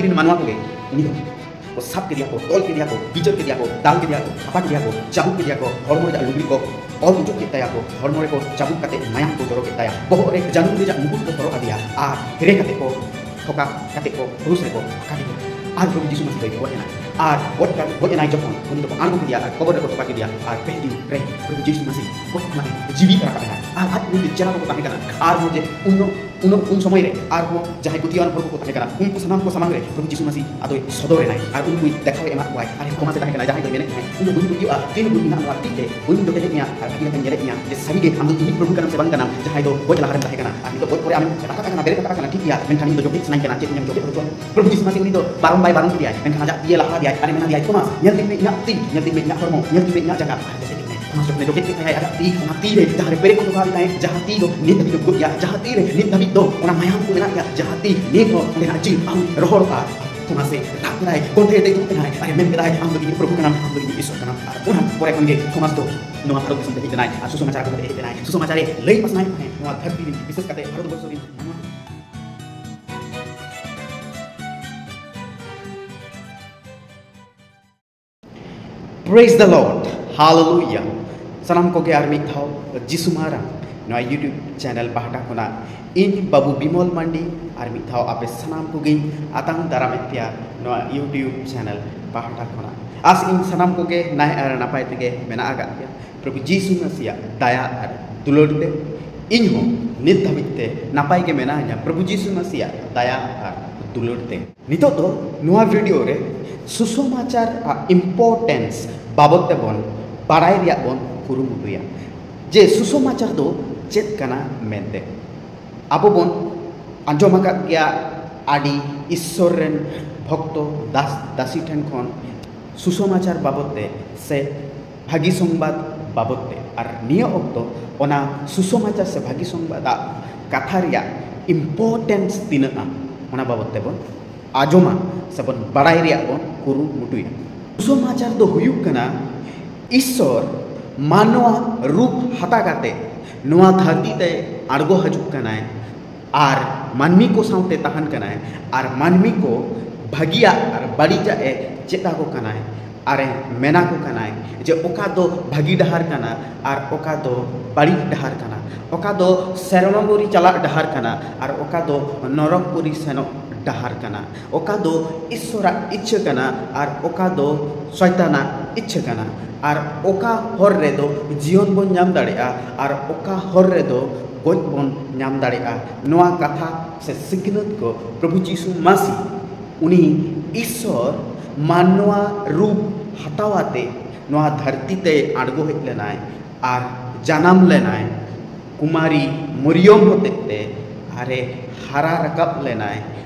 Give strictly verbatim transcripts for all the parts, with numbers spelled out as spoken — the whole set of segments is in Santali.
ᱨᱮᱱ ᱢᱟᱱᱣᱟ ᱠᱚᱜᱮ ᱩᱱᱤ ᱫᱚ ᱠᱚ ᱥᱟᱵ ᱠᱮᱫᱮᱭᱟ ᱠᱚ, ᱛᱚᱞ ᱠᱮᱫᱮᱭᱟ ᱠᱚ, ᱵᱤᱪᱟᱹᱨ ᱠᱮᱫᱮᱭᱟ ᱠᱚ, ᱫᱟᱞ ᱠᱮᱫᱮᱭᱟ ᱠᱚ, ᱦᱟᱯᱟ ᱠᱮᱫᱮᱭᱟ ᱠᱚ, ᱪᱟᱵᱩᱠ ᱠᱮᱫᱮᱭᱟ ᱠᱚ, ᱦᱚᱲᱢᱚ ᱨᱮᱭᱟᱜ ᱞᱩᱜᱽᱲᱤ ᱠᱚ ᱚᱨ ᱚᱪᱚ ᱠᱮᱫ ᱛᱟᱭᱟ ᱠᱚ, ᱦᱚᱲᱢᱚ ᱨᱮᱠᱚ ᱪᱟᱵᱩᱠ ᱠᱟᱛᱮ ᱢᱟᱭᱟᱢ ᱠᱚ ᱡᱚᱨᱚ ᱠᱮᱫ ᱛᱟᱭᱟ, ᱵᱚᱦᱚᱜ ᱨᱮ ᱡᱟᱹᱱᱩᱢ ᱨᱮᱭᱟᱜ ᱢᱩᱠᱩᱴ ᱠᱚ ᱦᱚᱨᱚᱜ ᱟᱫᱮᱭᱟ ᱟᱨ ᱦᱮᱨᱮ ᱠᱟᱛᱮ ᱠᱚ ᱴᱷᱚᱠᱟ ᱠᱟᱛᱮ ᱠᱚ ᱠᱨᱩᱥ ᱨᱮᱠᱚ ᱟᱠᱟ ᱠᱮᱫᱮᱭᱟ᱾ ᱟᱨ ᱯᱨᱚᱵᱷᱩ ᱡᱤᱥᱩ ᱢᱟᱹᱥᱤ ᱫᱚᱭ ᱜᱚᱡ ᱮᱱᱟ᱾ ᱟᱨ ᱜᱚᱡ ᱠᱟᱛᱮ, ᱜᱚᱡ ᱮᱱᱟᱭ ᱡᱚᱠᱷᱚᱱ, ᱩᱱᱤ ᱫᱚᱠᱚ ᱟᱬᱜᱚ ᱠᱮᱫᱮᱭᱟ ᱟᱨ ᱠᱚᱵᱚᱨ ᱨᱮᱠᱚ ᱛᱚᱯᱟ ᱠᱮᱫᱮᱭᱟ᱾ ᱟᱨ ᱯᱮ ᱫᱤᱱ ᱨᱮ ᱯᱨᱚᱵᱷᱩ ᱡᱤᱥᱩ ᱢᱟᱹᱥᱤ ᱜᱚᱡ ᱠᱷᱚᱱᱟᱜ ᱮ ᱡᱤᱣᱤ ᱨᱟᱠᱟᱵ ᱮᱱᱟ᱾ ᱟᱨ ᱟᱡ ᱨᱮᱱ ᱪᱮᱞᱟ ᱠᱚᱠᱚ ᱛᱟᱦᱮᱸ ᱠᱟᱱᱟ, ᱟᱨᱦᱚᱸ ᱡᱮ ᱩᱱᱟᱹᱜ ᱩᱱᱟᱹᱜ ᱩᱱ ᱥᱚᱢᱚᱭ ᱨᱮ ᱟᱨᱦᱚᱸ ᱡᱟᱦᱟᱸᱭ ᱯᱟᱹᱛᱭᱟᱹᱣᱟᱱ ᱦᱚᱲ ᱠᱚᱠᱚ ᱛᱟᱦᱮᱸ ᱠᱟᱱᱟ, ᱩᱱᱠᱩ ᱥᱟᱱᱟᱢ ᱠᱚ ᱥᱟᱢᱟᱝ ᱨᱮ ᱯᱨᱚᱵᱷᱩ ᱡᱤᱥᱩ ᱢᱟᱹᱥᱤ ᱟᱫᱚᱭ ᱥᱚᱫᱚᱨ ᱮᱱᱟᱭ ᱟᱨ ᱩᱱᱠᱩᱭ ᱫᱮᱠᱷᱟᱣ ᱮ ᱮᱢᱟᱫ ᱠᱚᱣᱟᱭ᱾ ᱟᱨ ᱛᱷᱚᱢᱟᱥ ᱮ ᱛᱟᱦᱮᱸ ᱠᱟᱱᱟ, ᱡᱟᱦᱟᱸᱭ ᱫᱚᱭ ᱢᱮᱱᱮᱫ ᱛᱟᱦᱮᱸᱫ, "ᱤᱧ ᱫᱚ ᱵᱟᱹᱧ ᱯᱟᱹᱛᱭᱟᱹᱜᱼᱟ, ᱛᱤᱱ ᱵᱷᱳᱨ ᱤᱧᱟᱹᱜ ᱱᱚᱣᱟ ᱛᱤ ᱛᱮ ᱵᱟᱹᱧ ᱡᱚᱴᱮᱫᱮᱫ ᱢᱮᱭᱟ ᱟᱨ ᱵᱷᱟᱹᱜᱤ ᱞᱮᱠᱟᱧ ᱧᱮᱞᱮᱫ ᱢᱮᱭᱟ ᱡᱮ ᱥᱟᱹᱨᱤᱜᱮ ᱟᱢ ᱫᱚ ᱤᱧᱤᱡ ᱯᱨᱚᱵᱷᱩ ᱠᱟᱱᱟᱢ ᱥᱮ ᱵᱟᱝ ᱠᱟᱱᱟᱢ, ᱡᱟᱦᱟᱸᱭ ᱫᱚ ᱜᱚᱡ ᱞᱟᱦᱟ ᱨᱮᱢ ᱛᱟᱦᱮᱸ ᱠᱟᱱᱟ᱾ ᱟᱨ ᱱᱤᱛᱚᱜ ᱜᱚᱡ ᱯᱚᱨᱮ ᱟᱢᱮᱢ ᱨᱟᱠᱟᱵ ᱟᱠᱟᱱᱟ, ᱵᱮᱨᱮᱫ ᱨᱟᱠᱟᱵ ᱟᱠᱟᱱᱟ, ᱴᱷᱤᱠ ᱜᱮᱭᱟ, ᱢᱮᱱᱠᱷᱟᱱ ᱤᱧ ᱫᱚ ᱡᱚᱴᱮᱫ ᱥᱟᱱᱟᱧ ᱠᱟᱱᱟ, ᱪᱮᱫ ᱤᱧᱮᱢ ᱡᱚᱴᱮᱫ ᱦᱚᱪᱚᱧ?" ᱯᱨᱚᱵᱷᱩ ᱡᱤᱥᱩ ᱢᱟᱹᱥᱤ ᱩᱱᱤ ᱫᱚ ᱵᱟᱨᱚᱢ ᱵᱟᱭ ᱵᱟᱨᱚᱱ ᱠᱮᱫᱮᱭᱟᱭ, ᱢᱮᱱᱠᱷᱟᱱ ᱟᱡᱟᱜ ᱛᱤᱭᱮ ᱞᱟᱦᱟ ᱟᱫᱮᱭᱟᱭ ᱟᱨ ᱢᱮᱱ ᱟᱫᱮᱭᱟᱭ, "ᱛᱷᱚᱢᱟᱥ, ᱧᱮᱞ ᱛᱤᱧ ᱢᱮ ᱤᱧᱟᱹᱜ ᱛᱤ, ᱧᱮᱞ ᱛᱤᱧ ᱢᱮ ᱤᱧᱟᱹᱜ ᱦᱚᱲᱢᱚ, ᱧᱮᱞ ᱛᱤᱧ ᱢᱮ ᱤᱧᱟᱹᱜ ᱡᱟᱸᱜᱟ, ᱟᱨ ᱡᱚᱴᱮᱫ ᱤᱧ ᱢᱮ᱾" ᱛᱷᱚᱢᱟᱥ ᱡᱚᱠᱷᱚᱱᱮ ᱡᱚᱴᱮᱫ ᱠᱮᱫ ᱛᱟᱭᱟ ᱟᱡᱟᱜ ᱛᱤ, ᱚᱱᱟ ᱛᱤ ᱨᱮ ᱡᱟᱦᱟᱸ ᱨᱮ ᱯᱮᱨᱮᱡ ᱠᱚ ᱫᱚᱦᱚ ᱟᱫᱮ ᱛᱟᱦᱮᱸᱫ, ᱡᱟᱦᱟᱸ ᱛᱤ ᱫᱚ ᱱᱤᱛ ᱫᱷᱟᱹᱵᱤᱡ ᱫᱚ ᱜᱚᱡ ᱜᱮᱭᱟ, ᱡᱟᱦᱟᱸ ᱛᱤ ᱨᱮ ᱱᱤᱛ ᱫᱷᱟᱹᱵᱤᱡ ᱫᱚ ᱚᱱᱟ ᱢᱟᱭᱟᱢ ᱠᱚ ᱢᱮᱱᱟᱜ ᱜᱮᱭᱟ, ᱡᱟᱦᱟᱸ ᱛᱤ ᱱᱤᱛ ᱦᱚᱸ ᱚᱸᱰᱮᱱᱟᱜ ᱡᱤᱞ ᱟᱹᱣᱨᱤ ᱨᱚᱦᱚᱲᱚᱜᱼᱟ᱾ ᱛᱷᱚᱢᱟᱥ ᱮ ᱨᱟᱜ ᱠᱮᱫᱟᱭ, ᱠᱚᱱᱴᱷᱮ ᱮ ᱫᱩᱲᱩᱵ ᱮᱱᱟᱭ ᱟᱨ ᱮ ᱢᱮᱱ ᱠᱮᱫᱟᱭ, "ᱟᱢ ᱫᱚ ᱤᱧᱤᱡ ᱯᱨᱚᱵᱷᱩ ᱠᱟᱱᱟᱢ, ᱟᱢ ᱫᱚ ᱤᱧᱤᱡ ᱤᱥᱚᱨ ᱠᱟᱱᱟᱢ᱾" ᱟᱨ ᱚᱱᱟ ᱯᱚᱨᱮ ᱠᱷᱚᱱ ᱜᱮ ᱛᱷᱚᱢᱟᱥ ᱫᱚ ᱱᱚᱣᱟ ᱵᱷᱟᱨᱚᱛ ᱫᱤᱥᱚᱢ ᱛᱮ ᱦᱮᱡ ᱞᱮᱱᱟᱭ ᱟᱨ ᱥᱩᱥᱚᱢᱟᱪᱟᱨ ᱟᱹᱜᱩ ᱠᱟᱛᱮ ᱦᱮᱡ ᱞᱮᱱᱟᱭ, ᱥᱩᱥᱚᱢᱟᱪᱟᱨ ᱮ ᱞᱟᱹᱭ ᱯᱟᱥᱱᱟᱣᱮᱫ ᱛᱟᱦᱮᱸᱫ ᱱᱚᱣᱟ ᱫᱷᱟᱹᱨᱛᱤ ᱨᱮ, ᱵᱤᱥᱮᱥ ᱠᱟᱛᱮ ᱵᱷᱟᱨᱚᱛ ᱵᱚᱨᱥᱚ ᱨᱮᱱ ᱢᱟᱱᱣᱟ᱾ Praise the Lord, Hallelujah᱾ ᱥᱟᱱᱟᱢ ᱠᱚᱜᱮ ᱟᱨ ᱢᱤᱫ ᱫᱷᱟᱣ ᱡᱤᱥᱩ ᱢᱟᱨᱟᱝ ᱱᱚᱣᱟ YouTube channel ᱯᱟᱦᱴᱟ ᱠᱷᱚᱱᱟᱜ ᱤᱧ ᱵᱟᱹᱵᱩ ᱵᱤᱢᱚᱞ ᱢᱟᱱᱰᱤ ᱟᱨ ᱢᱤᱫ ᱫᱷᱟᱣ ᱟᱯᱮ ᱥᱟᱱᱟᱢ ᱠᱚᱜᱮᱧ ᱟᱛᱟᱝ ᱫᱟᱨᱟᱢᱮᱫ ᱯᱮᱭᱟ ᱱᱚᱣᱟ YouTube channel ᱯᱟᱦᱴᱟ ᱠᱷᱚᱱᱟᱜ᱾ ᱟᱥ ᱤᱧ ᱥᱟᱱᱟᱢ ᱠᱚᱜᱮ ᱱᱟᱭ ᱟᱨ ᱱᱟᱯᱟᱭ ᱛᱮᱜᱮ ᱢᱮᱱᱟᱜ ᱟᱠᱟᱫ ᱯᱮᱭᱟ᱾ ᱯᱨᱚᱵᱷᱩ ᱡᱤᱥᱩ ᱢᱟᱹᱥᱤᱭᱟᱜ ᱫᱟᱭᱟ ᱟᱨ ᱫᱩᱞᱟᱹᱲ ᱛᱮ ᱤᱧ ᱦᱚᱸ ᱱᱤᱛ ᱫᱷᱟᱹᱵᱤᱡ ᱛᱮ ᱱᱟᱯᱟᱭ ᱜᱮ ᱢᱮᱱᱟᱧᱟ, ᱯᱨᱚᱵᱷᱩ ᱡᱤᱥᱩ ᱢᱟᱹᱥᱤᱭᱟᱜ ᱫᱟᱭᱟ ᱟᱨ ᱫᱩᱞᱟᱹᱲ ᱛᱮ᱾ ᱱᱤᱛᱚᱜ ᱫᱚ ᱱᱚᱣᱟ video ᱨᱮ ᱥᱩᱥᱚᱢᱟᱪᱟᱨ ᱟᱜ importance ᱵᱟᱵᱚᱛ ᱛᱮᱵᱚᱱ ᱵᱟᱲᱟᱭ ᱨᱮᱭᱟᱜ ᱵᱚᱱ ᱠᱩᱨᱩᱢᱩᱴᱩᱭᱟ, ᱡᱮ ᱥᱩᱥᱚᱢᱟᱪᱟᱨ ᱫᱚ ᱪᱮᱫ ᱠᱟᱱᱟ ᱢᱮᱱᱛᱮ᱾ ᱟᱵᱚ ᱵᱚᱱ ᱟᱸᱡᱚᱢ ᱟᱠᱟᱫ ᱜᱮᱭᱟ, ᱟᱹᱰᱤ ᱤᱥᱥᱚᱨ ᱨᱮᱱ ᱵᱷᱚᱠᱛᱚ ᱫᱟᱥ ᱫᱟᱥᱤ ᱴᱷᱮᱱ ᱠᱷᱚᱱ ᱥᱩᱥᱚᱢᱟᱪᱟᱨ ᱵᱟᱵᱚᱛ ᱛᱮ ᱥᱮ ᱵᱷᱟᱹᱜᱤ ᱥᱚᱝᱵᱟᱫ ᱵᱟᱵᱚᱛ ᱛᱮ᱾ ᱟᱨ ᱱᱤᱭᱟᱹ ᱚᱠᱛᱚ ᱚᱱᱟ ᱥᱩᱥᱚᱢᱟᱪᱟᱨ ᱥᱮ ᱵᱷᱟᱹᱜᱤ ᱥᱚᱝᱵᱟᱫ ᱟᱜ ᱠᱟᱛᱷᱟ ᱨᱮᱭᱟᱜ importance ᱛᱤᱱᱟᱹᱜᱼᱟ, ᱚᱱᱟ ᱵᱟᱵᱚᱛ ᱛᱮᱵᱚᱱ ᱟᱸᱡᱚᱢᱟ ᱥᱮᱵᱚᱱ ᱵᱟᱲᱟᱭ ᱨᱮᱭᱟᱜ ᱵᱚᱱ ᱠᱩᱨᱩᱢᱩᱴᱩᱭᱟ᱾ ᱥᱩᱥᱚᱢᱟᱪᱟᱨ ᱫᱚ ᱦᱩᱭᱩᱜ ᱠᱟᱱᱟ ᱤᱥᱥᱚᱨ ᱢᱟᱱᱣᱟ ᱨᱩᱯ ᱦᱟᱛᱟ ᱠᱟᱛᱮ ᱱᱚᱣᱟ ᱫᱷᱟᱹᱨᱛᱤ ᱛᱮ ᱟᱬᱜᱚ ᱦᱤᱡᱩᱜ ᱠᱟᱱᱟᱭ ᱟᱨ ᱢᱟᱹᱱᱢᱤ ᱠᱚ ᱥᱟᱶᱛᱮ ᱛᱟᱦᱮᱱ ᱠᱟᱱᱟᱭ ᱟᱨ ᱢᱟᱹᱱᱢᱤ ᱠᱚ ᱵᱷᱟᱹᱜᱤᱭᱟᱜ ᱟᱨ ᱵᱟᱹᱲᱤᱡᱟᱜ ᱮ ᱪᱮᱫ ᱟᱠᱚ ᱠᱟᱱᱟᱭ ᱟᱨ ᱮ ᱢᱮᱱᱟ ᱠᱚ ᱠᱟᱱᱟᱭ ᱡᱮ ᱚᱠᱟ ᱫᱚ ᱵᱷᱟᱹᱜᱤ ᱰᱟᱦᱟᱨ ᱠᱟᱱᱟ ᱟᱨ ᱚᱠᱟ ᱫᱚ ᱵᱟᱹᱲᱤᱡ ᱰᱟᱦᱟᱨ ᱠᱟᱱᱟ, ᱚᱠᱟ ᱫᱚ ᱥᱮᱨᱢᱟ ᱯᱩᱨᱤ ᱪᱟᱞᱟᱜ ᱰᱟᱦᱟᱨ ᱠᱟᱱᱟ ᱟᱨ ᱚᱠᱟ ᱫᱚ ᱱᱚᱨᱚᱠ ᱯᱩᱨᱤ ᱥᱮᱱᱚᱜ ᱰᱟᱦᱟᱨ ᱠᱟᱱᱟ, ᱚᱠᱟ ᱫᱚ ᱤᱥᱥᱚᱨᱟᱜ ᱤᱪᱪᱷᱟᱹ ᱠᱟᱱᱟ ᱟᱨ ᱚᱠᱟ ᱫᱚ ᱥᱚᱭᱛᱟᱱᱟᱜ ᱤᱪᱪᱷᱟᱹ ᱠᱟᱱᱟ, ᱟᱨ ᱚᱠᱟ ᱦᱚᱨ ᱨᱮᱫᱚ ᱡᱤᱭᱚᱱ ᱵᱚᱱ ᱧᱟᱢ ᱫᱟᱲᱮᱭᱟᱜᱼᱟ ᱟᱨ ᱚᱠᱟ ᱦᱚᱨ ᱨᱮᱫᱚ ᱜᱚᱡ ᱵᱚᱱ ᱧᱟᱢ ᱫᱟᱲᱮᱭᱟᱜᱼᱟ᱾ ᱱᱚᱣᱟ ᱠᱟᱛᱷᱟ ᱥᱮ ᱥᱤᱠᱷᱱᱟᱹᱛ ᱠᱚ ᱯᱨᱚᱵᱷᱩ ᱡᱤᱥᱩ ᱢᱟᱥᱤ ᱩᱱᱤ ᱤᱥᱥᱚᱨ ᱢᱟᱱᱣᱟ ᱨᱩᱯ ᱦᱟᱛᱟᱣ ᱟᱛᱮ ᱱᱚᱣᱟ ᱫᱷᱟᱹᱨᱛᱤ ᱛᱮ ᱟᱬᱜᱚ ᱦᱮᱡ ᱞᱮᱱᱟᱭ ᱟᱨ ᱡᱟᱱᱟᱢ ᱞᱮᱱᱟᱭ᱾ ᱠᱩᱢᱟᱨᱤ ᱢᱚᱨᱤᱭᱚᱢ ᱦᱚᱛᱮᱡ ᱛᱮ ᱟᱨᱮ ᱦᱟᱨᱟ ᱨᱟᱠᱟᱵ ᱞᱮᱱᱟᱭ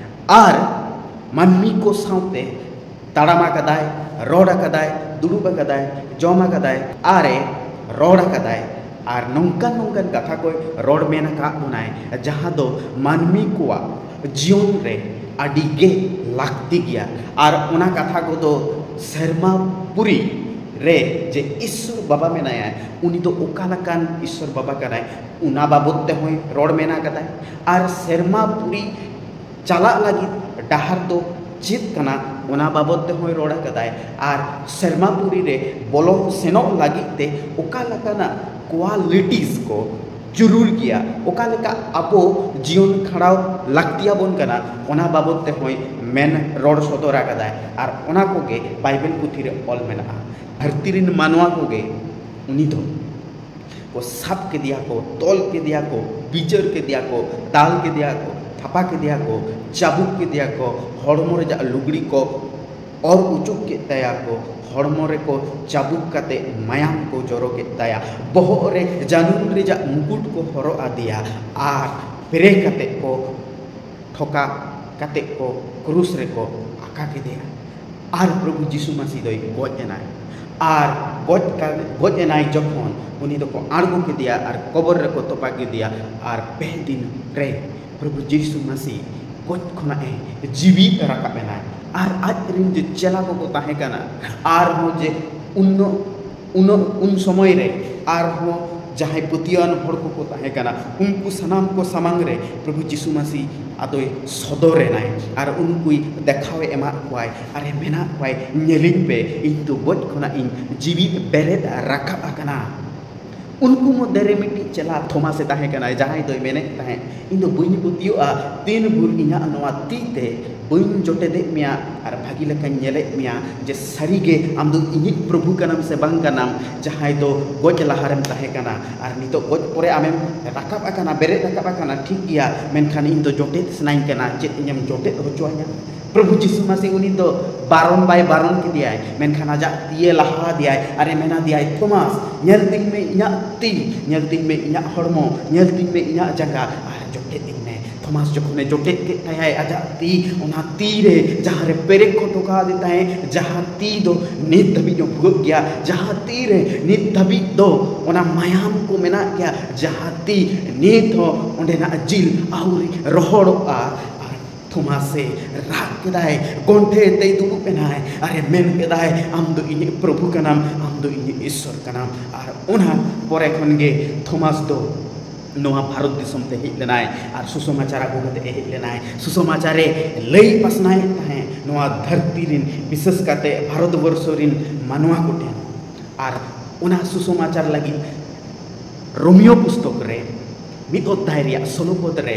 ᱟᱨ ᱢᱟᱹᱱᱢᱤ ᱠᱚ ᱥᱟᱶᱛᱮ ᱛᱟᱲᱟᱢ ᱟᱠᱟᱫᱟᱭ, ᱨᱚᱲ ᱟᱠᱟᱫᱟᱭ, ᱫᱩᱲᱩᱵ ᱟᱠᱟᱫᱟᱭ, ᱡᱚᱢ ᱟᱠᱟᱫᱟᱭ ᱟᱨᱮ ᱨᱚᱲ ᱟᱠᱟᱫᱟᱭ᱾ ᱟᱨ ᱱᱚᱝᱠᱟᱱ ᱱᱚᱝᱠᱟᱱ ᱠᱟᱛᱷᱟ ᱠᱚᱭ ᱨᱚᱲ ᱢᱮᱱ ᱟᱠᱟᱫ ᱵᱚᱱᱟᱭ ᱡᱟᱦᱟᱸ ᱫᱚ ᱢᱟᱹᱱᱢᱤ ᱠᱚᱣᱟᱜ ᱡᱤᱭᱚᱱ ᱨᱮ ᱟᱹᱰᱤ ᱜᱮ ᱞᱟᱹᱠᱛᱤ ᱜᱮᱭᱟ᱾ ᱟᱨ ᱚᱱᱟ ᱠᱟᱛᱷᱟ ᱠᱚᱫᱚ ᱥᱮᱨᱢᱟ ᱯᱩᱨᱤ ᱨᱮ ᱡᱮ ᱤᱥᱥᱚᱨ ᱵᱟᱵᱟ ᱢᱮᱱᱟᱭᱟ, ᱩᱱᱤ ᱫᱚ ᱚᱠᱟ ᱞᱮᱠᱟᱱ ᱤᱥᱥᱚᱨ ᱵᱟᱵᱟ ᱠᱟᱱᱟᱭ, ᱚᱱᱟ ᱵᱟᱵᱚᱫ ᱛᱮᱦᱚᱸᱭ ᱨᱚᱲ ᱢᱮᱱ ᱟᱠᱟᱫᱟᱭ᱾ ᱟᱨ ᱥᱮᱨᱢᱟ ᱯᱩᱨᱤ ᱪᱟᱞᱟᱜ ᱞᱟᱹᱜᱤᱫ ᱰᱟᱦᱟᱨ ᱫᱚ ᱪᱮᱫ ᱠᱟᱱᱟ, ᱚᱱᱟ ᱵᱟᱵᱚᱫ ᱛᱮᱦᱚᱸᱭ ᱨᱚᱲ ᱟᱠᱟᱫᱟᱭ᱾ ᱟᱨ ᱥᱮᱨᱢᱟ ᱯᱩᱨᱤ ᱨᱮ ᱵᱚᱞᱚ ᱥᱮᱱᱚᱜ ᱞᱟᱹᱜᱤᱫ ᱛᱮ ᱚᱠᱟ ᱞᱮᱠᱟᱱᱟᱜ ᱠᱳᱣᱟᱞᱤᱴᱤᱥ ᱠᱚ ᱡᱩᱨᱩᱲ ᱜᱮᱭᱟ, ᱚᱠᱟ ᱞᱮᱠᱟ ᱟᱵᱚ ᱡᱤᱭᱚᱱ ᱠᱷᱟᱸᱰᱟᱣ ᱞᱟᱹᱠᱛᱤ ᱟᱵᱚᱱ ᱠᱟᱱᱟ, ᱚᱱᱟ ᱵᱟᱵᱚᱫ ᱛᱮᱦᱚᱸᱭ ᱢᱮᱱ ᱨᱚᱲ ᱥᱚᱫᱚᱨ ᱟᱠᱟᱫᱟᱭ᱾ ᱟᱨ ᱚᱱᱟ ᱠᱚᱜᱮ ᱵᱟᱭᱵᱮᱞ ᱯᱩᱛᱷᱤ ᱨᱮ ᱚᱞ ᱢᱮᱱᱟᱜᱼᱟ᱾ ᱫᱷᱟᱹᱨᱛᱤ ᱨᱮᱱ ᱢᱟᱱᱣᱟ ᱠᱚᱜᱮ ᱩᱱᱤ ᱫᱚ ᱠᱚ ᱥᱟᱵ ᱠᱮᱫᱮᱭᱟ ᱠᱚ, ᱛᱚᱞ ᱠᱮᱫᱮᱭᱟ ᱠᱚ, ᱵᱤᱪᱟᱹᱨ ᱠᱮᱫᱮᱭᱟ ᱠᱚ, ᱫᱟᱞ ᱠᱮᱫᱮᱭᱟ ᱠᱚ, ᱛᱷᱟᱯᱟ ᱠᱮᱫᱮᱭᱟ ᱠᱚ, ᱪᱟᱵᱩᱠ ᱠᱮᱫᱮᱭᱟ ᱠᱚ, ᱦᱚᱲᱢᱚ ᱨᱮᱭᱟᱜ ᱞᱩᱜᱽᱲᱤ ᱠᱚ ᱚᱨ ᱚᱪᱚᱜ ᱠᱮᱫ ᱛᱟᱭᱟ ᱠᱚ, ᱦᱚᱲᱢᱚ ᱨᱮᱠᱚ ᱪᱟᱵᱩᱠ ᱠᱟᱛᱮ ᱢᱟᱭᱟᱢ ᱠᱚ ᱡᱚᱨᱚ ᱠᱮᱫ ᱛᱟᱭᱟ, ᱵᱚᱦᱚᱜ ᱨᱮ ᱡᱟᱹᱱᱩᱢ ᱨᱮᱭᱟᱜ ᱢᱩᱠᱩᱴ ᱠᱚ ᱦᱚᱨᱚᱜ ᱟᱫᱮᱭᱟ ᱟᱨ ᱯᱮᱨᱮ ᱠᱟᱛᱮ ᱠᱚ ᱴᱷᱚᱠᱟ ᱠᱟᱛᱮ ᱠᱚ ᱠᱨᱩᱥ ᱨᱮᱠᱚ ᱟᱠᱟ ᱠᱮᱫᱮᱭᱟ᱾ ᱟᱨ ᱯᱨᱚᱵᱷᱩ ᱡᱤᱥᱩ ᱢᱟᱹᱥᱤ ᱫᱚᱭ ᱜᱚᱡ ᱮᱱᱟᱭ᱾ ᱟᱨ ᱜᱚᱡ ᱠᱟ-, ᱜᱚᱡ ᱮᱱᱟᱭ ᱡᱚᱠᱷᱚᱱ, ᱩᱱᱤ ᱫᱚᱠᱚ ᱟᱬᱜᱚ ᱠᱮᱫᱮᱭᱟ ᱟᱨ ᱠᱚᱵᱚᱨ ᱨᱮᱠᱚ ᱛᱚᱯᱟ ᱠᱮᱫᱮᱭᱟ᱾ ᱟᱨ ᱯᱮ ᱫᱤᱱ ᱨᱮ ᱯᱨᱚᱵᱷᱩ ᱡᱤᱥᱩ ᱢᱟᱹᱥᱤ ᱜᱚᱡ ᱠᱷᱚᱱᱟᱜ ᱮ ᱡᱤᱣᱤ ᱨᱟᱠᱟᱵ ᱮᱱᱟᱭ᱾ ᱟᱨ ᱟᱡ ᱨᱮᱱ ᱡᱮ ᱪᱮᱞᱟ ᱠᱚᱠᱚ ᱛᱟᱦᱮᱸ ᱠᱟᱱᱟ, ᱟᱨᱦᱚᱸ ᱡᱮ ᱩᱱᱟᱹᱜ, ᱩᱱᱟᱹᱜ, ᱩᱱ ᱥᱚᱢᱚᱭ ᱨᱮ ᱟᱨᱦᱚᱸ ᱡᱟᱦᱟᱸᱭ ᱯᱟᱹᱛᱭᱟᱹᱣᱟᱱ ᱦᱚᱲ ᱠᱚᱠᱚ ᱛᱟᱦᱮᱸ ᱠᱟᱱᱟ, ᱩᱱᱠᱩ ᱥᱟᱱᱟᱢ ᱠᱚ ᱥᱟᱢᱟᱝ ᱨᱮ ᱯᱨᱚᱵᱷᱩ ᱡᱤᱥᱩ ᱢᱟᱹᱥᱤ ᱟᱫᱚᱭ ᱥᱚᱫᱚᱨ ᱮᱱᱟᱭ ᱟᱨ ᱩᱱᱠᱩᱭ ᱫᱮᱠᱷᱟᱣ ᱮ ᱮᱢᱟᱫ ᱠᱚᱣᱟᱭ ᱟᱨ ᱮ ᱢᱮᱱᱟᱫ ᱠᱚᱣᱟᱭ, "ᱧᱮᱞᱤᱧ ᱯᱮ, ᱤᱧ ᱫᱚ ᱜᱚᱡ ᱠᱷᱚᱱᱟᱜ ᱤᱧ ᱡᱤᱣᱤ ᱵᱮᱨᱮᱫ ᱨᱟᱠᱟᱵ ᱟᱠᱟᱱᱟ᱾" ᱩᱱᱠᱩ ᱢᱚᱫᱽᱫᱷᱮ ᱨᱮ ᱢᱤᱫᱴᱤᱡ ᱪᱮᱞᱟ ᱛᱷᱚᱢᱟᱥ ᱮ ᱛᱟᱦᱮᱸ ᱠᱟᱱᱟ, ᱡᱟᱦᱟᱸᱭ ᱫᱚᱭ ᱢᱮᱱᱮᱫ ᱛᱟᱦᱮᱸᱫ, "ᱤᱧ ᱫᱚ ᱵᱟᱹᱧ ᱯᱟᱹᱛᱭᱟᱹᱜᱼᱟ, ᱛᱤᱱ ᱵᱷᱳᱨ ᱤᱧᱟᱹᱜ ᱱᱚᱣᱟ ᱛᱤ ᱛᱮ ᱵᱟᱹᱧ ᱡᱚᱴᱮᱫᱮᱫ ᱢᱮᱭᱟ ᱟᱨ ᱵᱷᱟᱹᱜᱤ ᱞᱮᱠᱟᱧ ᱧᱮᱞᱮᱫ ᱢᱮᱭᱟ ᱡᱮ ᱥᱟᱹᱨᱤᱜᱮ ᱟᱢ ᱫᱚ ᱤᱧᱤᱡ ᱯᱨᱚᱵᱷᱩ ᱠᱟᱱᱟᱢ ᱥᱮ ᱵᱟᱝ ᱠᱟᱱᱟᱢ, ᱡᱟᱦᱟᱸᱭ ᱫᱚ ᱜᱚᱡ ᱞᱟᱦᱟᱨᱮᱢ ᱛᱟᱦᱮᱸ ᱠᱟᱱᱟ ᱟᱨ ᱱᱤᱛᱚᱜ ᱜᱚᱡ ᱯᱚᱨᱮ ᱟᱢᱮᱢ ᱨᱟᱠᱟᱵ ᱟᱠᱟᱱᱟ, ᱵᱮᱨᱮᱫ ᱨᱟᱠᱟᱵ ᱟᱠᱟᱱᱟ, ᱴᱷᱤᱠ ᱜᱮᱭᱟ, ᱢᱮᱱᱠᱷᱟᱱ ᱤᱧ ᱫᱚ ᱡᱚᱴᱮᱫ ᱥᱟᱱᱟᱧ ᱠᱟᱱᱟ, ᱪᱮᱫ ᱤᱧᱮᱢ ᱡᱚᱴᱮᱫ ᱦᱚᱪᱚᱣᱟᱹᱧᱟ?" ᱯᱨᱚᱵᱷᱩ ᱡᱤᱥᱩ ᱢᱟᱹᱥᱤ ᱩᱱᱤ ᱫᱚ ᱵᱟᱨᱚᱱ ᱵᱟᱭ ᱵᱟᱨᱚᱱ ᱠᱮᱫᱮᱭᱟᱭ, ᱢᱮᱱᱠᱷᱟᱱ ᱟᱡᱟᱜ ᱛᱤᱭᱮ ᱞᱟᱦᱟ ᱟᱫᱮᱭᱟᱭ ᱟᱨ ᱮ ᱢᱮᱱ ᱟᱫᱮᱭᱟᱭ, "ᱛᱷᱚᱢᱟᱥ, ᱧᱮᱞ ᱛᱤᱧ ᱢᱮ ᱤᱧᱟᱹᱜ ᱛᱤ, ᱧᱮᱞ ᱛᱤᱧ ᱢᱮ ᱤᱧᱟᱹᱜ ᱦᱚᱲᱢᱚ, ᱧᱮᱞ ᱛᱤᱧ ᱢᱮ ᱤᱧᱟᱹᱜ ᱡᱟᱸᱜᱟ ᱟᱨ ᱡᱚᱴᱮᱫ ᱤᱧ ᱢᱮ᱾" ᱛᱷᱚᱢᱟᱥ ᱡᱚᱠᱷᱚᱱᱮ ᱡᱚᱴᱮᱫ ᱠᱮᱫ ᱛᱟᱭᱟᱭ ᱟᱡᱟᱜ ᱛᱤ, ᱚᱱᱟ ᱛᱤ ᱨᱮ ᱡᱟᱦᱟᱸ ᱨᱮ ᱯᱮᱨᱮᱜ ᱠᱚ ᱴᱷᱚᱠᱟᱣ ᱟᱫᱮ ᱛᱟᱦᱮᱸᱫ, ᱡᱟᱦᱟᱸ ᱛᱤ ᱫᱚ ᱱᱤᱛ ᱫᱷᱟᱹᱵᱤᱡ ᱦᱚᱸ ᱵᱷᱩᱜᱟᱹᱜ ᱜᱮᱭᱟ, ᱡᱟᱦᱟᱸ ᱛᱤ ᱨᱮ ᱱᱤᱛ ᱫᱷᱟᱹᱵᱤᱡ ᱫᱚ ᱚᱱᱟ ᱢᱟᱭᱟᱢ ᱠᱚ ᱢᱮᱱᱟᱜ ᱜᱮᱭᱟ, ᱡᱟᱦᱟᱸ ᱛᱤ ᱱᱤᱛ ᱦᱚᱸ ᱚᱸᱰᱮᱱᱟᱜ ᱡᱤᱞ ᱟᱹᱣᱨᱤ ᱨᱚᱦᱚᱲᱚᱜᱼᱟ᱾ ᱟᱨ ᱛᱷᱚᱢᱟᱥᱮ ᱨᱟᱜ ᱠᱮᱫᱟᱭ, ᱜᱚᱱᱴᱷᱮ ᱛᱮᱭ ᱫᱩᱲᱩᱵ ᱮᱱᱟᱭ ᱟᱨ ᱮ ᱢᱮᱱ ᱠᱮᱫᱟᱭ, "ᱟᱢ ᱫᱚ ᱤᱧᱤᱡ ᱯᱨᱚᱵᱷᱩ ᱠᱟᱱᱟᱢ, ᱟᱢ ᱫᱚ ᱤᱧᱤᱡ ᱤᱥᱥᱚᱨ ᱠᱟᱱᱟᱢ᱾" ᱟᱨ ᱚᱱᱟ ᱯᱚᱨᱮ ᱠᱷᱚᱱ ᱜᱮ ᱛᱷᱚᱢᱟᱥ ᱫᱚ ᱱᱚᱣᱟ ᱵᱷᱟᱨᱚᱛ ᱫᱤᱥᱚᱢ ᱛᱮ ᱦᱮᱡ ᱞᱮᱱᱟᱭ ᱟᱨ ᱥᱩᱥᱚᱢᱟᱪᱟᱨ ᱟᱹᱜᱩ ᱠᱟᱛᱮ ᱮ ᱦᱮᱡ ᱞᱮᱱᱟᱭ᱾ ᱥᱩᱥᱚᱢᱟᱪᱟᱨ ᱮ ᱞᱟᱹᱭ ᱯᱟᱥᱱᱟᱣᱮᱫ ᱛᱟᱦᱮᱸᱫ ᱱᱚᱣᱟ ᱫᱷᱟᱹᱨᱛᱤ ᱨᱤᱱ, ᱵᱤᱥᱮᱥ ᱠᱟᱛᱮ ᱵᱷᱟᱨᱚᱛ ᱵᱚᱨᱥᱚ ᱨᱤᱱ ᱢᱟᱱᱣᱟ ᱠᱚᱴᱷᱮᱱ᱾ ᱟᱨ ᱚᱱᱟ ᱥᱩᱥᱚᱢᱟᱪᱟᱨ ᱞᱟᱹᱜᱤᱫ ᱨᱳᱢᱤᱭᱳ ᱯᱩᱥᱛᱚᱠ ᱨᱮ ᱢᱤᱫ ᱚᱫᱽᱫᱷᱟᱭ ᱨᱮᱭᱟᱜ ᱥᱳᱞᱳ ᱯᱚᱫ ᱨᱮ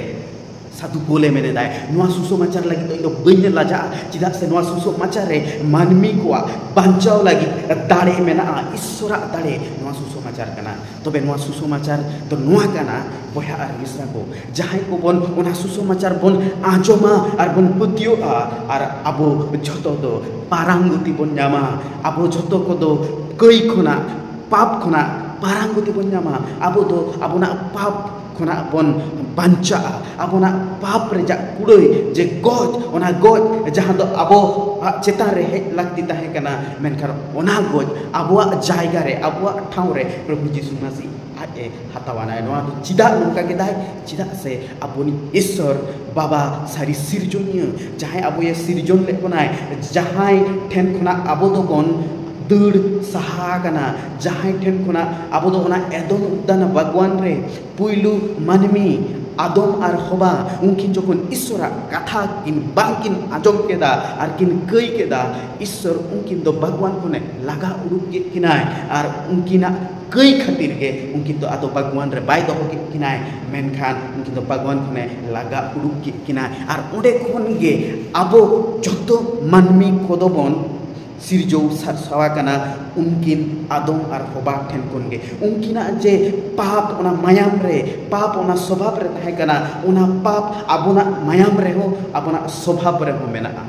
ᱥᱟᱹᱫᱷᱩ ᱯᱳᱞᱮ ᱢᱮᱱᱮᱫᱟᱭ, "ᱱᱚᱣᱟ ᱥᱩᱥᱚᱢᱟᱪᱟᱨ ᱞᱟᱹᱜᱤᱫ ᱫᱚ ᱤᱧ ᱫᱚ ᱵᱟᱹᱧ ᱞᱟᱡᱟᱜᱼᱟ, ᱪᱮᱫᱟᱜ ᱥᱮ ᱱᱚᱣᱟ ᱥᱩᱥᱚᱢᱟᱪᱟᱨ ᱨᱮ ᱢᱟᱹᱱᱢᱤ ᱠᱚᱣᱟᱜ ᱵᱟᱧᱪᱟᱣ ᱞᱟᱹᱜᱤᱫ ᱫᱟᱲᱮ ᱢᱮᱱᱟᱜᱼᱟ, ᱤᱥᱥᱚᱨᱟᱜ ᱫᱟᱲᱮ ᱱᱚᱣᱟ ᱥᱩᱥᱚᱢᱟᱪᱟᱨ ᱠᱟᱱᱟ᱾" ᱛᱚᱵᱮ ᱱᱚᱣᱟ ᱥᱩᱥᱚᱢᱟᱪᱟᱨ ᱫᱚ ᱱᱚᱣᱟ ᱠᱟᱱᱟ, ᱵᱚᱭᱦᱟ ᱟᱨ ᱢᱤᱥᱨᱟ ᱠᱚ, ᱡᱟᱦᱟᱸᱭ ᱠᱚᱵᱚᱱ ᱚᱱᱟ ᱥᱩᱥᱚᱢᱟᱪᱟᱨ ᱵᱚᱱ ᱟᱸᱡᱚᱢᱟ ᱟᱨ ᱵᱚᱱ ᱯᱟᱹᱛᱭᱟᱹᱜᱼᱟ, ᱟᱨ ᱟᱵᱚ ᱡᱷᱚᱛᱚ ᱫᱚ ᱯᱟᱨᱟᱝᱜᱚᱛᱤ ᱵᱚᱱ ᱧᱟᱢᱟ᱾ ᱟᱵᱚ ᱡᱷᱚᱛᱚ ᱠᱚᱫᱚ ᱠᱟᱹᱭ ᱠᱷᱚᱱᱟᱜ, ᱯᱟᱯ ᱠᱷᱚᱱᱟᱜ ᱯᱟᱨᱟᱝᱜᱚᱛᱤ ᱵᱚᱱ ᱧᱟᱢᱟ᱾ ᱟᱵᱚ ᱫᱚ ᱟᱵᱚᱱᱟᱜ ᱯᱟᱯ ᱠᱷᱚᱱᱟᱜ ᱵᱚᱱ ᱵᱟᱧᱪᱟᱜᱼᱟ᱾ ᱟᱵᱚᱱᱟᱜ ᱯᱟᱯ ᱨᱮᱭᱟᱜ ᱠᱩᱲᱟᱹᱭ ᱡᱮ ᱜᱚᱡ, ᱚᱱᱟ ᱜᱚᱡ ᱡᱟᱦᱟᱸ ᱫᱚ ᱟᱵᱚᱣᱟᱜ ᱪᱮᱛᱟᱱ ᱨᱮ ᱦᱮᱡ ᱞᱟᱹᱠᱛᱤ ᱛᱟᱦᱮᱸ ᱠᱟᱱᱟ, ᱢᱮᱱᱠᱷᱟᱱ ᱚᱱᱟ ᱜᱚᱡ ᱟᱵᱚᱣᱟᱜ ᱡᱟᱭᱜᱟ ᱨᱮ, ᱟᱵᱚᱣᱟᱜ ᱴᱷᱟᱶ ᱨᱮ ᱯᱨᱚᱵᱷᱩ ᱡᱤᱥᱩ ᱢᱟᱹᱥᱤ ᱟᱡ ᱮ ᱦᱟᱛᱟᱣᱟᱱᱟᱭ᱾ ᱱᱚᱣᱟ ᱫᱚ ᱪᱮᱫᱟᱜ ᱱᱚᱝᱠᱟ ᱠᱮᱫᱟᱭ? ᱪᱮᱫᱟᱜ ᱥᱮ ᱟᱵᱚᱱᱤᱡ ᱤᱥᱥᱚᱨ ᱵᱟᱵᱟ, ᱥᱟᱹᱨᱤ ᱥᱤᱨᱡᱚᱱᱤᱭᱟᱹ, ᱡᱟᱦᱟᱸᱭ ᱟᱵᱚᱭᱮ ᱥᱤᱨᱡᱚᱱ ᱞᱮᱫ ᱵᱚᱱᱟᱭ, ᱡᱟᱦᱟᱸᱭ ᱴᱷᱮᱱ ᱠᱷᱚᱱᱟᱜ ᱟᱵᱚ ᱫᱚᱵᱚᱱ ᱫᱟᱹᱲ ᱥᱟᱦᱟ ᱟᱠᱟᱱᱟ, ᱡᱟᱦᱟᱸᱭ ᱴᱷᱮᱱ ᱠᱷᱚᱱᱟᱜ ᱟᱵᱚ ᱫᱚ ᱚᱱᱟ ᱮᱫᱚᱢ ᱩᱫᱽᱫᱟᱱ ᱵᱟᱜᱽᱣᱟᱱ ᱨᱮ ᱯᱩᱭᱞᱩ ᱢᱟᱹᱱᱢᱤ ᱟᱫᱚᱢ ᱟᱨ ᱦᱚᱵᱟ ᱩᱱᱠᱤᱱ ᱡᱚᱠᱷᱚᱱ ᱤᱥᱥᱚᱨᱟᱜ ᱠᱟᱛᱷᱟ ᱠᱤᱱ ᱵᱟᱝ ᱠᱤᱱ ᱟᱸᱡᱚᱢ ᱠᱮᱫᱟ ᱟᱨ ᱠᱤᱱ ᱠᱟᱹᱭ ᱠᱮᱫᱟ, ᱤᱥᱥᱚᱨ ᱩᱱᱠᱤᱱ ᱫᱚ ᱵᱟᱜᱽᱣᱟᱱ ᱠᱷᱚᱱᱮ ᱞᱟᱜᱟ ᱩᱰᱩᱠ ᱠᱮᱫ ᱠᱤᱱᱟᱭ᱾ ᱟᱨ ᱩᱱᱠᱤᱱᱟᱜ ᱠᱟᱹᱭ ᱠᱷᱟᱹᱛᱤᱨ ᱜᱮ ᱩᱱᱠᱤᱱ ᱫᱚ ᱟᱫᱚ ᱵᱟᱜᱽᱣᱟᱱ ᱨᱮ ᱵᱟᱭ ᱫᱚᱦᱚ ᱠᱮᱫ ᱠᱤᱱᱟᱭ, ᱢᱮᱱᱠᱷᱟᱱ ᱩᱱᱠᱤᱱ ᱫᱚ ᱵᱟᱜᱽᱣᱟᱱ ᱠᱷᱚᱱᱮ ᱞᱟᱜᱟ ᱩᱰᱩᱠ ᱠᱮᱫ ᱠᱤᱱᱟᱭ᱾ ᱟᱨ ᱚᱸᱰᱮ ᱠᱷᱚᱱ ᱜᱮ ᱟᱵᱚ ᱡᱚᱛᱚ ᱢᱟᱹᱱᱢᱤ ᱠᱚᱫᱚ ᱵᱚᱱ ᱥᱤᱨᱡᱟᱹᱣ ᱥᱟᱨᱥᱟᱣ ᱟᱠᱟᱱᱟ ᱩᱱᱠᱤᱱ ᱟᱫᱚᱢ ᱟᱨ ᱦᱚᱵᱟ ᱴᱷᱮᱱ ᱠᱷᱚᱱ ᱜᱮ᱾ ᱩᱱᱠᱤᱱᱟᱜ ᱡᱮ ᱯᱟᱯ ᱚᱱᱟ ᱢᱟᱭᱟᱢ ᱨᱮ, ᱯᱟᱯ ᱚᱱᱟ ᱥᱚᱵᱷᱟᱵ ᱨᱮ ᱛᱟᱦᱮᱸ ᱠᱟᱱᱟ, ᱚᱱᱟ ᱯᱟᱯ ᱟᱵᱚᱱᱟᱜ ᱢᱟᱭᱟᱢ ᱨᱮᱦᱚᱸ, ᱟᱵᱚᱱᱟᱜ ᱥᱚᱵᱷᱟᱵ ᱨᱮᱦᱚᱸ ᱢᱮᱱᱟᱜᱼᱟ᱾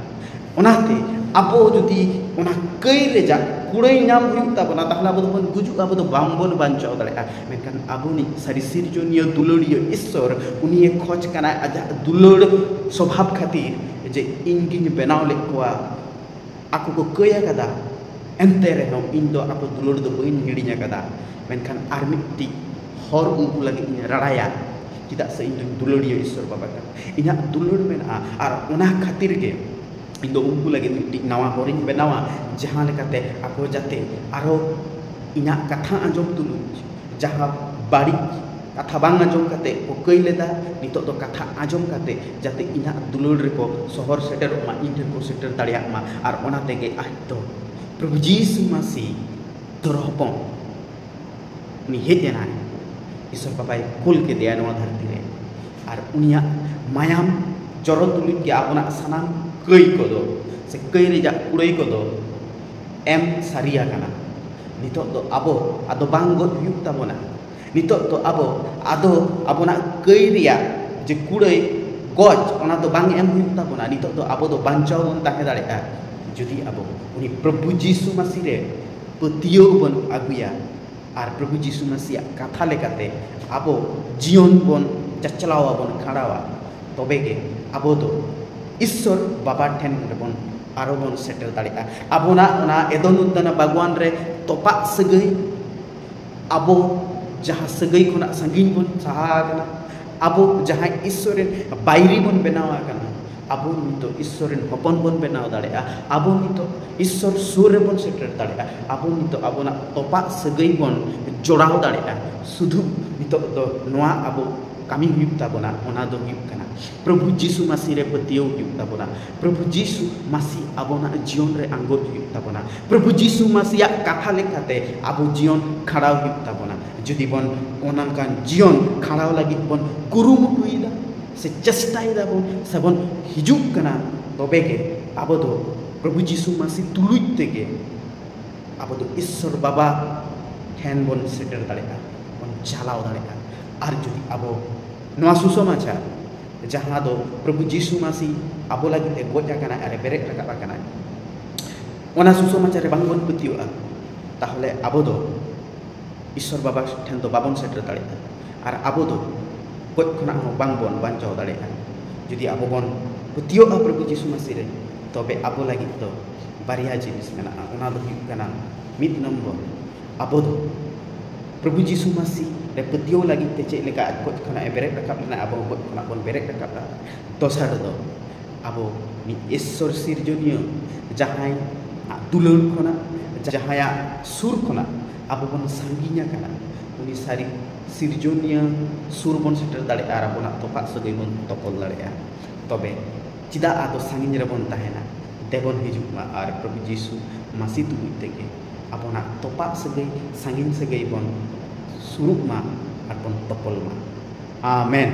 ᱚᱱᱟᱛᱮ ᱟᱵᱚ ᱡᱩᱫᱤ ᱚᱱᱟ ᱠᱟᱹᱭ ᱨᱮᱭᱟᱜ ᱠᱩᱲᱟᱹᱭ ᱧᱟᱢ ᱦᱩᱭᱩᱜ ᱛᱟᱵᱚᱱᱟ, ᱛᱟᱦᱚᱞᱮ ᱟᱵᱚ ᱫᱚᱵᱚᱱ ᱜᱩᱡᱩᱜᱼᱟ, ᱟᱵᱚ ᱫᱚ ᱵᱟᱝᱵᱚᱱ ᱵᱟᱧᱪᱟᱣ ᱫᱟᱲᱮᱭᱟᱜᱼᱟ᱾ ᱢᱮᱱᱠᱷᱟᱱ ᱟᱵᱚᱱᱤᱡ ᱥᱟᱹᱨᱤ ᱥᱤᱨᱡᱚᱱᱤᱭᱟᱹ ᱫᱩᱞᱟᱹᱲᱤᱭᱟᱹ ᱤᱥᱥᱚᱨ, ᱩᱱᱤᱭᱮ ᱠᱷᱚᱡᱽ ᱠᱟᱱᱟᱭ ᱟᱡᱟᱜ ᱫᱩᱞᱟᱹᱲ ᱥᱚᱵᱷᱟᱵ ᱠᱷᱟᱹᱛᱤᱨ ᱡᱮ ᱤᱧ ᱜᱤᱧ ᱵᱮᱱᱟᱣ ᱞᱮᱫ ᱠᱚᱣᱟ, ᱟᱠᱚ ᱠᱚ ᱠᱟᱹᱭ ᱟᱠᱟᱫᱟ, ᱮᱱᱛᱮ ᱨᱮᱦᱚᱸ ᱤᱧ ᱫᱚ ᱟᱠᱚ ᱫᱩᱞᱟᱹᱲ ᱫᱚ ᱵᱟᱹᱧ ᱦᱤᱲᱤᱧ ᱟᱠᱟᱫᱟ᱾ ᱢᱮᱱᱠᱷᱟᱱ ᱟᱨ ᱢᱤᱫᱴᱤᱡ ᱦᱚᱨ ᱩᱱᱠᱩ ᱞᱟᱹᱜᱤᱫ ᱤᱧ ᱨᱟᱲᱟᱭᱟ, ᱪᱮᱫᱟᱜ ᱥᱮ ᱤᱧ ᱫᱚᱧ ᱫᱩᱞᱟᱹᱲᱤᱭᱟᱹ ᱤᱥᱥᱚᱨ ᱵᱟᱵᱟ ᱠᱟᱱᱟ᱾ ᱤᱧᱟᱹᱜ ᱫᱩᱞᱟᱹᱲ ᱢᱮᱱᱟᱜᱼᱟ, ᱟᱨ ᱚᱱᱟ ᱠᱷᱟᱹᱛᱤᱨ ᱜᱮ ᱤᱧ ᱫᱚ ᱩᱱᱠᱩ ᱞᱟᱹᱜᱤᱫ ᱢᱤᱫᱴᱤᱡ ᱱᱟᱣᱟ ᱦᱚᱨᱤᱧ ᱵᱮᱱᱟᱣᱟ, ᱡᱟᱦᱟᱸ ᱞᱮᱠᱟᱛᱮ ᱟᱠᱚ ᱡᱟᱛᱮ ᱟᱨᱦᱚᱸ ᱤᱧᱟᱹᱜ ᱠᱟᱛᱷᱟ ᱟᱸᱡᱚᱢ ᱛᱩᱞᱩᱡ ᱡᱟᱦᱟᱸ ᱵᱟᱹᱲᱤᱡ ᱠᱟᱛᱷᱟ ᱵᱟᱝ ᱟᱸᱡᱚᱢ ᱠᱟᱛᱮ ᱠᱚ ᱠᱟᱹᱭ ᱞᱮᱫᱟ, ᱱᱤᱛᱚᱜ ᱫᱚ ᱠᱟᱛᱷᱟ ᱟᱸᱡᱚᱢ ᱠᱟᱛᱮ ᱡᱟᱛᱮ ᱤᱧᱟᱹᱜ ᱫᱩᱞᱟᱹᱲ ᱨᱮᱠᱚ ᱥᱚᱦᱚᱨ ᱥᱮᱴᱮᱨᱚᱜ ᱢᱟ, ᱤᱧ ᱴᱷᱮᱱ ᱠᱚ ᱥᱮᱴᱮᱨ ᱫᱟᱲᱮᱭᱟᱜ ᱢᱟ᱾ ᱟᱨ ᱚᱱᱟ ᱛᱮᱜᱮ ᱟᱡ ᱫᱚ ᱯᱨᱚᱵᱷᱩ ᱡᱤᱥᱩ ᱢᱟᱹᱥᱤ ᱫᱚᱨᱚ ᱦᱚᱯᱚᱱ ᱩᱱᱤ ᱦᱮᱡ ᱮᱱᱟᱭ, ᱤᱥᱚᱨ ᱵᱟᱵᱟᱭ ᱠᱩᱞ ᱠᱮᱫᱮᱭᱟ ᱱᱚᱣᱟ ᱫᱷᱟᱹᱨᱛᱤ ᱨᱮ᱾ ᱟᱨ ᱩᱱᱤᱭᱟᱜ ᱢᱟᱭᱟᱢ ᱡᱚᱨᱚ ᱛᱩᱞᱩᱡ ᱜᱮ ᱟᱵᱚᱱᱟᱜ ᱥᱟᱱᱟᱢ ᱠᱟᱹᱭ ᱠᱚᱫᱚ ᱥᱮ ᱠᱟᱹᱭ ᱨᱮᱭᱟᱜ ᱠᱩᱲᱟᱹᱭ ᱠᱚᱫᱚ ᱮᱢ ᱥᱟᱹᱨᱤ ᱟᱠᱟᱱᱟ᱾ ᱱᱤᱛᱚᱜ ᱫᱚ ᱟᱵᱚ ᱟᱫᱚ ᱵᱟᱝ ᱜᱚᱡ ᱦᱩᱭᱩᱜ ᱛᱟᱵᱚᱱᱟ᱾ ᱱᱤᱛᱚᱜ ᱫᱚ ᱟᱵᱚ ᱟᱫᱚ ᱟᱵᱚᱱᱟᱜ ᱠᱟᱹᱭ ᱨᱮᱭᱟᱜ ᱡᱮ ᱠᱩᱲᱟᱹᱭ ᱜᱚᱡ, ᱚᱱᱟ ᱫᱚ ᱵᱟᱝ ᱮᱢ ᱦᱩᱭᱩᱜ ᱛᱟᱵᱚᱱᱟ᱾ ᱱᱤᱛᱚᱜ ᱫᱚ ᱟᱵᱚ ᱫᱚ ᱵᱟᱧᱪᱟᱣ ᱵᱚᱱ ᱛᱟᱦᱮᱸ ᱫᱟᱲᱮᱭᱟᱜᱼᱟ, ᱡᱩᱫᱤ ᱟᱵᱚ ᱩᱱᱤ ᱯᱨᱚᱵᱷᱩ ᱡᱤᱥᱩ ᱢᱟᱹᱥᱤ ᱨᱮ ᱯᱟᱹᱛᱭᱟᱹᱣ ᱵᱚᱱ ᱟᱹᱜᱩᱭᱟ᱾ ᱟᱨ ᱯᱨᱚᱵᱷᱩ ᱡᱤᱥᱩ ᱢᱟᱹᱥᱤᱭᱟᱜ ᱠᱟᱛᱷᱟ ᱞᱮᱠᱟᱛᱮ ᱟᱵᱚ ᱡᱤᱭᱚᱱ ᱵᱚᱱ ᱪᱟᱪᱞᱟᱣ ᱟᱵᱚᱱ, ᱠᱷᱟᱸᱰᱟᱣᱟ, ᱛᱚᱵᱮ ᱜᱮ ᱟᱵᱚ ᱫᱚ ᱤᱥᱥᱚᱨ ᱵᱟᱵᱟ ᱴᱷᱮᱱ ᱨᱮᱵᱚᱱ ᱟᱨᱚ ᱵᱚᱱ ᱥᱮᱴᱮᱨ ᱫᱟᱲᱮᱭᱟᱜᱼᱟ᱾ ᱟᱵᱚᱱᱟᱜ ᱚᱱᱟ ᱮᱫᱚᱱ ᱩᱫᱽᱫᱟᱱᱟ ᱵᱟᱜᱽᱣᱟᱱ ᱨᱮ ᱛᱚᱯᱟᱜ ᱥᱟᱹᱜᱟᱹᱭ, ᱟᱵᱚ ᱡᱟᱦᱟᱸ ᱥᱟᱹᱜᱟᱹᱭ ᱠᱷᱚᱱᱟᱜ ᱥᱟᱺᱜᱤᱧ ᱵᱚᱱ ᱥᱟᱦᱟ ᱟᱠᱟᱱᱟ, ᱟᱵᱚ ᱡᱟᱦᱟᱸᱭ ᱤᱥᱥᱚᱨ ᱨᱮᱱ ᱵᱟᱹᱭᱨᱤ ᱵᱚᱱ ᱵᱮᱱᱟᱣ ᱟᱠᱟᱱᱟ, ᱟᱵᱚ ᱱᱤᱛᱚᱜ ᱤᱥᱥᱚᱨ ᱨᱮᱱ ᱦᱚᱯᱚᱱ ᱵᱚᱱ ᱵᱮᱱᱟᱣ ᱫᱟᱲᱮᱭᱟᱜᱼᱟ, ᱟᱵᱚ ᱱᱤᱛᱚᱜ ᱤᱥᱥᱚᱨ ᱥᱩᱨ ᱨᱮᱵᱚᱱ ᱥᱮᱴᱮᱨ ᱫᱟᱲᱮᱭᱟᱜᱼᱟ, ᱟᱵᱚ ᱱᱤᱛᱚᱜ ᱟᱵᱚᱱᱟᱜ ᱛᱚᱯᱟᱜ ᱥᱟᱹᱜᱟᱹᱭ ᱵᱚᱱ ᱡᱚᱲᱟᱣ ᱫᱟᱲᱮᱭᱟᱜᱼᱟ᱾ ᱥᱩᱫᱷᱩ ᱱᱤᱛᱚᱜ ᱫᱚ ᱱᱚᱣᱟ ᱟᱵᱚ ᱠᱟᱹᱢᱤ ᱦᱩᱭᱩᱜ ᱛᱟᱵᱚᱱᱟ, ᱚᱱᱟ ᱫᱚ ᱦᱩᱭᱩᱜ ᱠᱟᱱᱟ ᱯᱨᱚᱵᱷᱩ ᱡᱤᱥᱩ ᱢᱟᱹᱥᱤ ᱨᱮ ᱯᱟᱹᱛᱭᱟᱹᱣ ᱦᱩᱭᱩᱜ ᱛᱟᱵᱚᱱᱟ᱾ ᱯᱨᱚᱵᱷᱩ ᱡᱤᱥᱩ ᱢᱟᱹᱥᱤ ᱟᱵᱚᱱᱟᱜ ᱡᱤᱭᱚᱱ ᱨᱮ ᱟᱸᱜᱚᱪ ᱦᱩᱭᱩᱜ ᱛᱟᱵᱚᱱᱟ᱾ ᱯᱨᱚᱵᱷᱩ ᱡᱤᱥᱩ ᱢᱟᱹᱥᱤᱭᱟᱜ ᱠᱟᱛᱷᱟ ᱞᱮᱠᱟᱛᱮ ᱟᱵᱚ ᱡᱤᱭᱚᱱ ᱠᱷᱟᱸᱰᱟᱣ ᱦᱩᱭᱩᱜ ᱛᱟᱵᱚᱱᱟ᱾ ᱡᱩᱫᱤ ᱵᱚᱱ ᱚᱱᱠᱟᱱ ᱡᱤᱭᱚᱱ ᱠᱷᱟᱸᱰᱟᱣ ᱞᱟᱹᱜᱤᱫ ᱵᱚᱱ ᱠᱩᱨᱩᱢᱩᱴᱩᱭᱮᱫᱟ ᱥᱮ ᱪᱮᱥᱴᱟᱭ ᱫᱟᱵᱚᱱ ᱥᱮᱵᱚᱱ ᱦᱤᱡᱩᱜ ᱠᱟᱱᱟ, ᱛᱚᱵᱮ ᱜᱮ ᱟᱵᱚ ᱫᱚ ᱯᱨᱚᱵᱷᱩ ᱡᱤᱥᱩ ᱢᱟᱹᱥᱤ ᱛᱩᱞᱩᱡ ᱛᱮᱜᱮ ᱟᱵᱚ ᱫᱚ ᱤᱥᱥᱚᱨ ᱵᱟᱵᱟ ᱴᱷᱮᱱ ᱵᱚᱱ ᱥᱮᱴᱮᱨ ᱫᱟᱲᱮᱭᱟᱜᱼᱟ, ᱵᱚᱱ ᱪᱟᱞᱟᱣ ᱫᱟᱲᱮᱭᱟᱜᱼᱟ᱾ ᱟᱨ ᱡᱩᱫᱤ ᱟᱵᱚ ᱱᱚᱣᱟ ᱥᱩᱥᱚᱢᱟᱪᱟᱨ, ᱡᱟᱦᱟᱸ ᱫᱚ ᱯᱨᱚᱵᱷᱩ ᱡᱤᱥᱩ ᱢᱟᱹᱥᱤ ᱟᱵᱚ ᱞᱟᱹᱜᱤᱫ ᱮ ᱜᱚᱡ ᱟᱠᱟᱱᱟ ᱟᱨ ᱮ ᱵᱮᱨᱮᱫ ᱨᱟᱠᱟᱵ ᱟᱠᱟᱱᱟ, ᱚᱱᱟ ᱥᱩᱥᱚᱢᱟᱪᱟᱨ ᱨᱮ ᱵᱟᱝ ᱵᱚᱱ ᱯᱟᱹᱛᱭᱟᱹᱣᱟᱜᱼᱟ, ᱛᱟᱦᱚᱞᱮ ᱟᱵᱚ ᱫᱚ ᱤᱥᱥᱚᱨ ᱵᱟᱵᱟ ᱴᱷᱮᱱ ᱫᱚ ᱵᱟᱵᱚᱱ ᱥᱮᱴᱮᱨ ᱫᱟᱲᱮᱭᱟᱜᱼᱟ᱾ ᱟᱨ ᱟᱵᱚ ᱫᱚ ᱜᱚᱡ ᱠᱷᱚᱱᱟᱜ ᱦᱚᱸ ᱵᱟᱝ ᱵᱚᱱ ᱵᱟᱧᱪᱟᱣ ᱫᱟᱲᱮᱭᱟᱜᱼᱟ᱾ ᱡᱩᱫᱤ ᱟᱵᱚ ᱵᱚᱱ ᱯᱟᱹᱛᱭᱟᱹᱣᱟᱜᱼᱟ ᱯᱨᱚᱵᱷᱩ ᱡᱤᱥᱩ ᱢᱟᱹᱥᱤ ᱨᱮ, ᱛᱚᱵᱮ ᱟᱵᱚ ᱞᱟᱹᱜᱤᱫ ᱫᱚ ᱵᱟᱨᱭᱟ ᱡᱤᱱᱤᱥ ᱢᱮᱱᱟᱜᱼᱟ᱾ ᱚᱱᱟ ᱫᱚ ᱦᱩᱭᱩᱜ ᱠᱟᱱᱟ, ᱢᱤᱫ ᱱᱚᱢᱵᱚᱨ, ᱟᱵᱚ ᱫᱚ ᱯᱨᱚᱵᱷᱩ ᱡᱤᱥᱩ ᱢᱟᱹᱥᱤ ᱨᱮ ᱯᱟᱹᱛᱭᱟᱹᱣ ᱞᱟᱹᱜᱤᱫ ᱛᱮ ᱪᱮᱫ ᱞᱮᱠᱟ ᱟᱡ ᱜᱚᱡ ᱠᱷᱚᱱᱟᱜ ᱮ ᱵᱮᱨᱮᱫ ᱨᱟᱠᱟᱵ ᱞᱮᱱᱟ, ᱟᱵᱚ ᱦᱚᱸ ᱜᱚᱡ ᱠᱷᱚᱱᱟᱜ ᱵᱚᱱ ᱵᱮᱨᱮᱫ ᱨᱟᱠᱟᱵᱼᱟ᱾ ᱫᱚᱥᱟᱨ ᱫᱚ ᱟᱵᱚ ᱢᱤᱫ ᱤᱥᱥᱚᱨ ᱥᱤᱨᱡᱚᱱᱤᱭᱟᱹ, ᱡᱟᱦᱟᱸᱭ ᱫᱩᱞᱟᱹᱲ ᱠᱷᱚᱱᱟᱜ, ᱡᱟᱦᱟᱸᱭᱟᱜ ᱥᱩᱨ ᱠᱷᱚᱱᱟᱜ ᱟᱵᱚ ᱵᱚᱱ ᱥᱟᱺᱜᱤᱧ ᱟᱠᱟᱱᱟ, ᱩᱱᱤ ᱥᱟᱹᱨᱤ ᱥᱤᱨᱡᱚᱱᱤᱭᱟᱹ ᱥᱩᱨ ᱵᱚᱱ ᱥᱮᱴᱮᱨ ᱫᱟᱲᱮᱭᱟᱜᱼᱟ ᱟᱨ ᱟᱵᱚᱱᱟᱜ ᱛᱚᱯᱟᱜ ᱥᱟᱹᱜᱟᱹᱭ ᱵᱚᱱ ᱛᱚᱯᱚᱞ ᱫᱟᱲᱮᱭᱟᱜᱼᱟ᱾ ᱛᱚᱵᱮ ᱪᱮᱫᱟᱜ ᱟᱫᱚ ᱥᱟᱺᱜᱤᱧ ᱨᱮᱵᱚᱱ ᱛᱟᱦᱮᱱᱟ? ᱫᱮᱵᱚᱱ ᱦᱤᱡᱩᱜ ᱢᱟ ᱟᱨ ᱯᱨᱚᱵᱷᱩ ᱡᱤᱥᱩ ᱢᱟᱹᱥᱤ ᱛᱩᱞᱩᱡ ᱛᱮᱜᱮ ᱟᱵᱚᱱᱟᱜ ᱛᱚᱯᱟᱜ ᱥᱟᱹᱜᱟᱹᱭ, ᱥᱟᱺᱜᱤᱧ ᱥᱟᱹᱜᱟᱹᱭ ᱵᱚᱱ ᱥᱩᱨᱩᱜ ᱢᱟ ᱟᱨ ᱵᱚᱱ ᱛᱚᱯᱚᱞ ᱢᱟ᱾ ᱟᱢᱮᱱ᱾